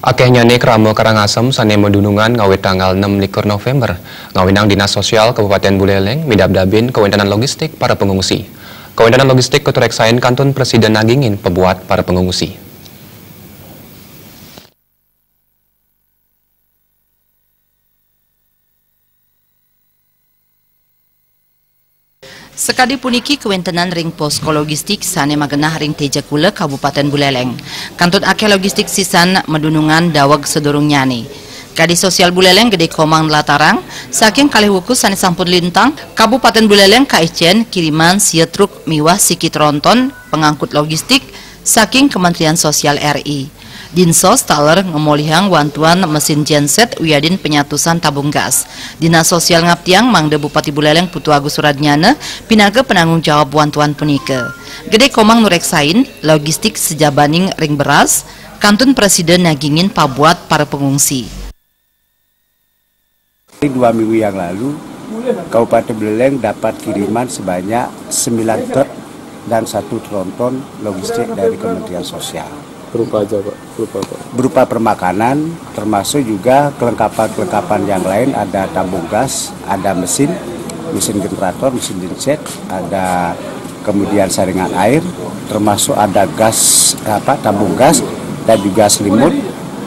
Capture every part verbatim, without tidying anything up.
Akéh nyané krama Karangasem sané madunungan ngawit tanggal enam likur November, ngawinang Dinas Sosial Kabupaten Buleleng midabdabin kawéntenan logistik para pengungsi. Kawéntenan logistik katureksain kantun prasida nagingin pabuat para pengungsi. Sakadi puniki kawéntenan ring posko logistik sané magenah ring Tejagula, Kabupaten Buleleng. Kantun akéh logistik sisan madunungan daweg sadurungnyané. Kadis Sosial Buleleng Gedé Komang nlatarang, saking kalih wuku sané sampun lintang, Kabupaten Buleleng kaicén kiriman sia truk miwah siki tronton pangangkut logistik saking Kementerian Sosial R I. Dinsos taler ngamolihang wantuan mesin genset wiadin panyatusan tabung gas. Dinas Sosial ngaptiang mangda Bupati Buleleng Putu Agus Suradnyana pinaka penanggung jawab wantuan punika. Gedé Komang nureksain, logistik sajabaning ring beras, kantun prasida nagingin pabuat para pengungsi. Dua minggu yang lalu, Kabupaten Buleleng dapat kiriman sebanyak sembilan truk dan satu tronton logistik dari Kementerian Sosial. Berupa aja, Pak? Berupa apa? Berupa permakanan, termasuk juga kelengkapan-kelengkapan yang lain, ada tabung gas, ada mesin, mesin generator, mesin genset, ada kemudian saringan air, termasuk ada gas, apa, tabung gas, dan juga selimut.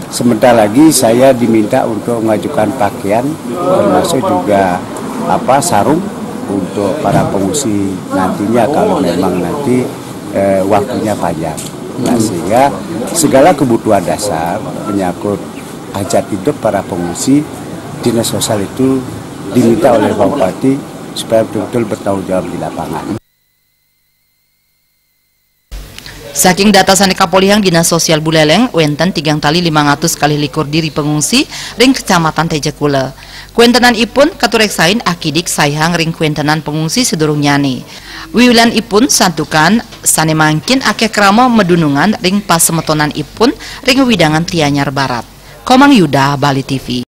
Sebentar lagi saya diminta untuk mengajukan pakaian, termasuk juga, apa, sarung untuk para pengungsi nantinya kalau memang nanti, eh, waktunya panjang. Nah, sehingga segala kebutuhan dasar menyangkut hajat hidup para pengungsi, Dinas Sosial itu diminta oleh Pak Bupati supaya betul-betul bertanggung jawab di lapangan. Saking data sané kapolihang Dinas Sosial Buleleng, wénten tigang tali limang atus kalih likur diri pengungsi ring Kecamatan Tejagula. Kawéntenanipun katureksain akidik saihang ring kawéntenan pengungsi sadurungnyané. Wiwilanipun santukan sané mangkin akéh krama madunungan ring pasemetonanipun ring wewidangan Tianyar Barat. Komang Yuda, Bali T V.